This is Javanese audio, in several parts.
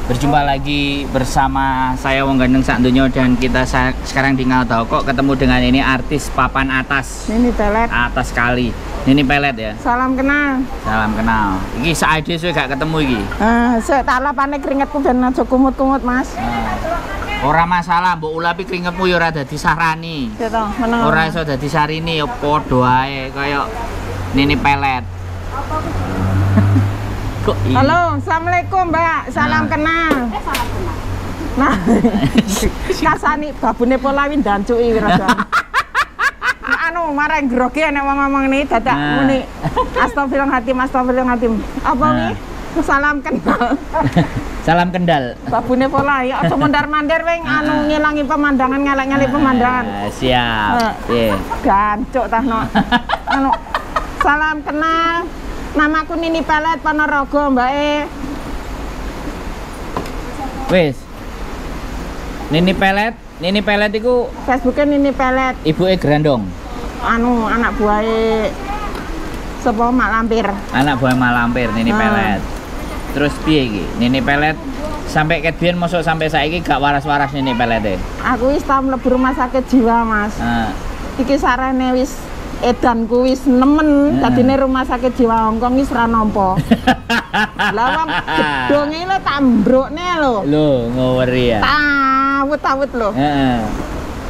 Berjumpa lagi bersama saya Wong Ganteng Sak Donya, dan kita sekarang di Ngau kok ketemu dengan ini artis papan atas. Nini Pelet. Atas kali. Nini Pelet ya. Salam kenal. Salam kenal. Iki saiki suwe gak ketemu iki. Sik tak lapane keringetku ben aja kumut-kumut, Mas. Ora masalah, mbok ulapi keringetmu ya ora dadi sarani. Ya toh, meneng. Ora iso dadi sarine ya padha ae kaya Nini Pelet. Kok ini? Halo, assalamualaikum Mbak, salam kenal. Salam kenal. Nah, kasani babune pola wi ndancuki rasane. Anu marang grogi nek wong ngomong ngene dadak muni astagfirullahaladzim, astagfirullahaladzim. Apa wi? Salam kenal. Salam kendal. Babune pola ya aja mondar-mandir wing anu ngilangi pemandangan, ngelek-ngelek pemandangan. Siap. Piye? Gancuk tah no. Anu salam kenal. Namaku Nini Pelet Ponorogo, Mbak E. Wis. Nini Pelet, Nini Pelet iku Facebooknya Nini Pelet. Ibuke Grandong. Anu anak buahe sapa Mak Lampir. Anak buah Mak Lampir Nini Pelet. Terus piye iki? Nini Pelet sampai ket biyen mosok sampai saiki gak waras-waras Nini Pelete. Aku wis tau mlebu rumah sakit jiwa, Mas. Iki sarane wis edanku wis nemen, dadine rumah sakit jiwa Hongkong wis ora nampa. Lah wong gedonge lho tak mbrukne lho. Lho, ngaweri ya. Tawut-tawut lho. Heeh.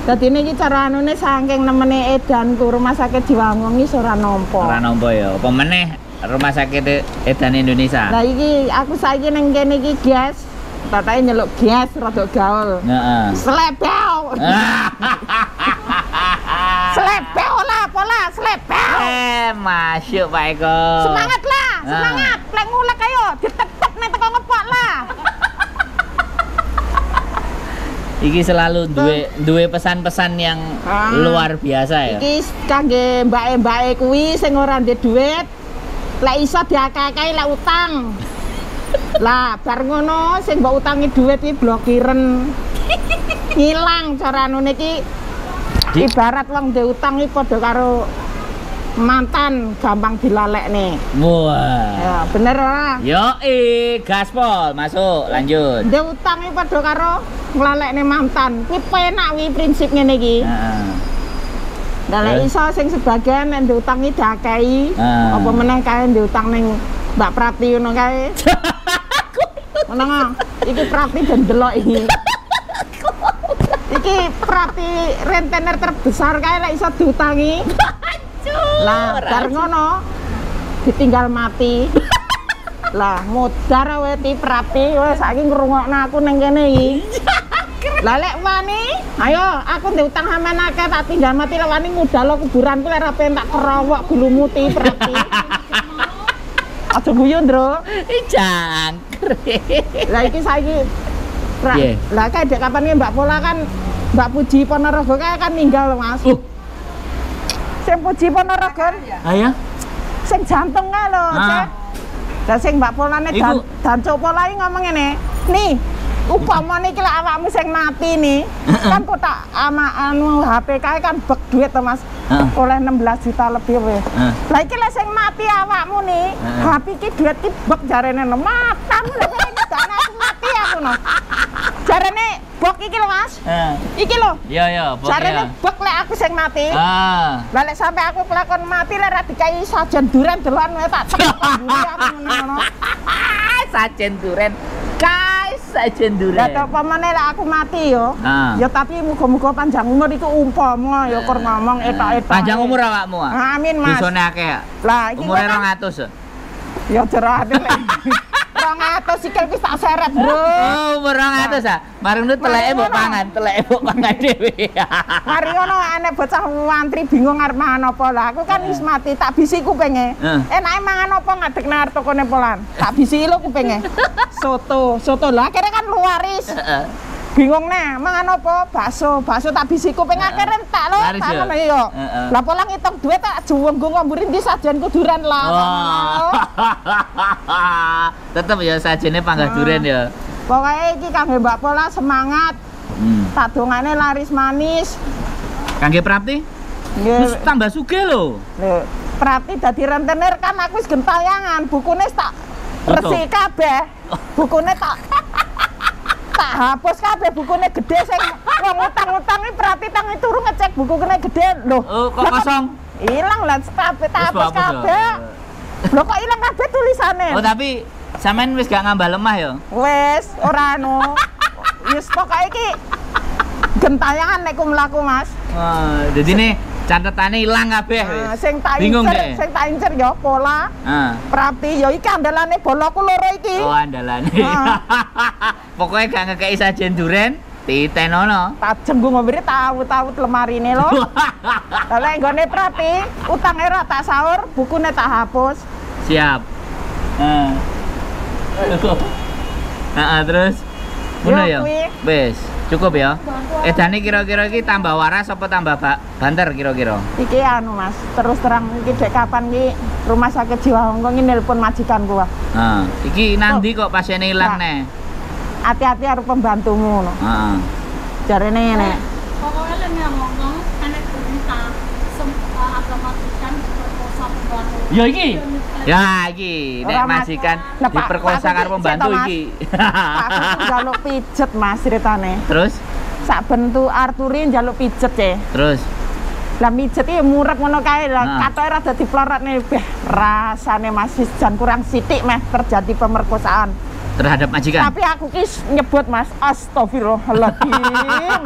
Dadine iki cara anune saking nemene edanku rumah sakit jiwa Hongkong wis ora nampa. Ora nampa ya. Apa meneh rumah sakit edan Indonesia. Lah iki aku saiki ning kene iki gas. Tatake nyeluk gas rada gaul. Heeh. Slebew. Slebew lah, pola slebew. Masuk Pak Eko. Semangat lah, semangat. Lek ngulek ayo ditetep nek teko ngepok lah. Iki selalu duwe pesan-pesan yang luar biasa ya. Iki kangge mbake-mbake kuwi sing ora ndek duit, lek iso diakeh-akehi lek utang. Lah bar ngono sing mbok utangi duit iki blokiren. Ngilang cara anune iki. Ibarat wong ndek utang iki padha karo mantan, gampang dilalekne. Wah. Ya, bener ora? Yo, gaspol, masuk, lanjut. Ndek utang iki padha karo nglalekne mantan. Kuwi penak kuwi prinsip ngene iki. Heeh. Lah lek iso sing sebagian nek ndek utang iki diakehi, apa meneh kae ndek utang ning Mbak Prapti ngono kae. Meneng, iki Prapti ben delok iki. Iki Prapti rentener terbesar kae lek iso diutangi. Lah bar ngono ditinggal mati. Lah modar wae ti Prapti wis saiki ngrungokno aku ning kene iki. Lah lek wani, ayo aku ndek utang sampean akeh tak tinggal mati lek wani ngudalo kuburanku lek ra pengen tak kerowok gulumu ti Prapti. Aja guyu, Ndro. Jangkrik. Lah iki saiki lah kae dek kapan Mbak Pola kan Mbak Puji Ponorogo kae kan ninggal Mas. Sing Puji Ponorogo. Ha ya. Sing jantung kae lho, Cek. Lah sing Mbak Polane dancuk Pola iki ngomong ngene. Nih, upamane iki lek awakmu sing mati nih, kan kotak ama anu HP kae kan bek duit to, Mas. Oleh 16 juta lebih weh. Lah iki lek sing mati awakmu nih, HP iki duit iki bek jarene matamu lho kowe nyedakne aku mati aku no. Jarene bok iki lho, Mas. Iki lho. Iya, iya, bok. Jarene bek lek aku sing mati. Lah lek sampe aku kelakon mati lek ra dikai sajen duren delokan wae tak cekok mburi aku ngono. Sajen duren. Guys, sajen duren. Lah to pamane lek aku mati yo. Ya tapi muga-muga panjang umur iku umpama ya kur ngomong etok-etok. Panjang umur awakmu ah. Amin, Mas. Dosane akeh ya. Lah iki umure 200. Ya jerane lek 200 sikil wis tak seret, Bro. Oh, umur 200 ah. Marung nu teleke mbok pangan, teleke mbok pangan dhewe. Mari ngono ana bocah antri bingung arep mangan apa lah. Aku kan wis mati, tak bisi kupinge. Enake mangan apa ngadeg nang tokone Polan. Tak bisi lho kupinge. Soto, soto lah akhirnya kan luaris. Bingung nah, mangan apa? Bakso, bakso tak bisi kuping akhirnya entek lho, tak ngono ya. Lah pola ngitung duit tak juwenggo ngomburi ndi sajen kuduran lah. Tetep ya sajene panggah duren ya. Pokoke iki kangge Mbak Pola semangat. Tak dongane laris manis. Kangge Prapti? Nggih. Tambah sugih lho. Lho, Prapti dadi rentenir kan aku wis gentayangan, bukune tak resik kabeh. Bukune tak Tak hapus kabeh bukune gede sing wong utang-utang iki Prapti tangi turu ngecek bukune gede lho. Oh, kok kosong? Ilang lah kabeh, tak hapus kabeh. Lho kok ilang kabeh tulisane. Oh, tapi sampean wis gak ngambah lemah ya? Wis, ora anu. Wis pokoke iki gentayangan nek ku mlaku, Mas. Oh, jadi nih catetane ilang kabeh wis. Sing tak incer, sing tak incer ya Pola. Prapti ya iki andalane boloku loro iki. Oh, andalane. Pokoknya gak ngekeki sajen duren, titenono. Tak jenggu ngombene tawut-tawut lemarine lho. Lah lek nggone Prapti, utange ora tak sahur, bukune tak hapus. Siap. Terus ngono ya. Wis, cukup ya. Edane kira-kira iki tambah waras apa tambah banter kira-kira? Iki anu Mas, terus terang iki dek kapan iki rumah sakit jiwa Hongkong iki nelpon majikanku. Heeh. Iki nang ndi kok pasiene ilang neh? Hati-hati karo pembantumu ngono. Heeh. Jarene ngene. Pokoke lek nang Hongkong enek berita ada majikan diperkosa pembantu. Ya iki. Ya iki nek majikan diperkosa karo pembantu iki. Aku njaluk pijet Mas ceritane. Terus saben tu Arturi njaluk pijet e. Terus lah pijet iki murep ngono kae lah katoke rada diplorotne beh rasane masih jan kurang sithik meh terjadi pemerkosaan terhadap majikan. Tapi aku ki nyebut Mas astagfirullahaladzim.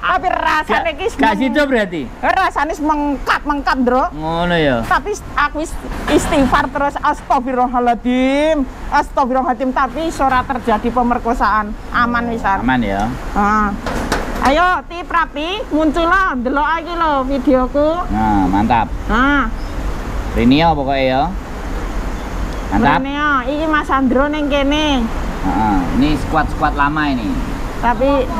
Tapi rasane ki gak sido berarti. Rasane mengkap-mengkap, Ndro. Ngono ya. Tapi aku istighfar terus astagfirullahaladzim. Astagfirullahaladzim tapi ora terjadi pemerkosaan. Aman wisan. Aman ya. Heeh. Ayo Ti Prapti muncul lah ndelok iki lho videoku. Nah, mantap. Nah. Rinio pokoknya ya. Mantap. Rinio, iki Mas Andro ning kene. Heeh, ini squad-squad lama ini. Tapi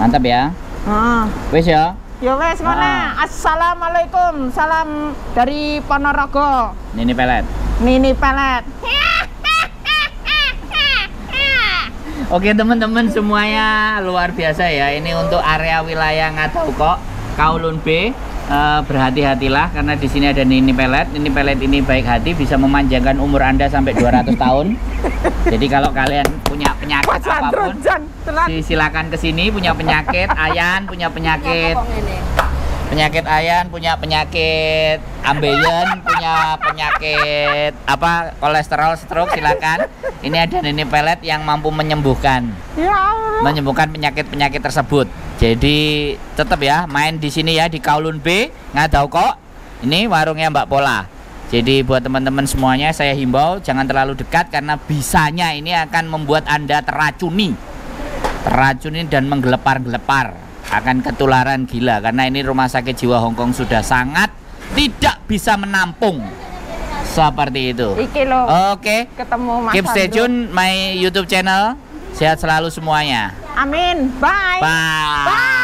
mantap ya. Heeh. Wis ya. Ya wis ngono. Assalamualaikum. Salam dari Ponorogo. Nini Pelet. Nini Pelet. Oke teman-teman semuanya, luar biasa ya. Ini untuk area wilayah Ngadau kok, Kowloon B. Berhati-hatilah karena di sini ada Nini Pelet. Nini Pelet ini baik hati, bisa memanjangkan umur Anda sampai 200 tahun. Jadi kalau kalian punya penyakit apapun, silakan ke sini. Punya penyakit ayan, punya penyakit ayan, punya penyakit ambeien, punya penyakit apa kolesterol, stroke, silakan. Ini ada Nini Pelet yang mampu menyembuhkan. Ya Allah. Menyembuhkan penyakit-penyakit tersebut. Jadi tetap ya main di sini ya di Kowloon B Ngadau kok. Ini warungnya Mbak Pola. Jadi buat teman-teman semuanya saya himbau jangan terlalu dekat karena bisanya ini akan membuat Anda teracuni. Teracuni dan menggelepar-gelepar, akan ketularan gila karena ini rumah sakit jiwa Hongkong sudah sangat tidak bisa menampung. Seperti itu. Iki loh. Oke. Ketemu Mas. Keep stay tune my YouTube channel. Sehat selalu semuanya. Amin. Bye. Bye. Bye.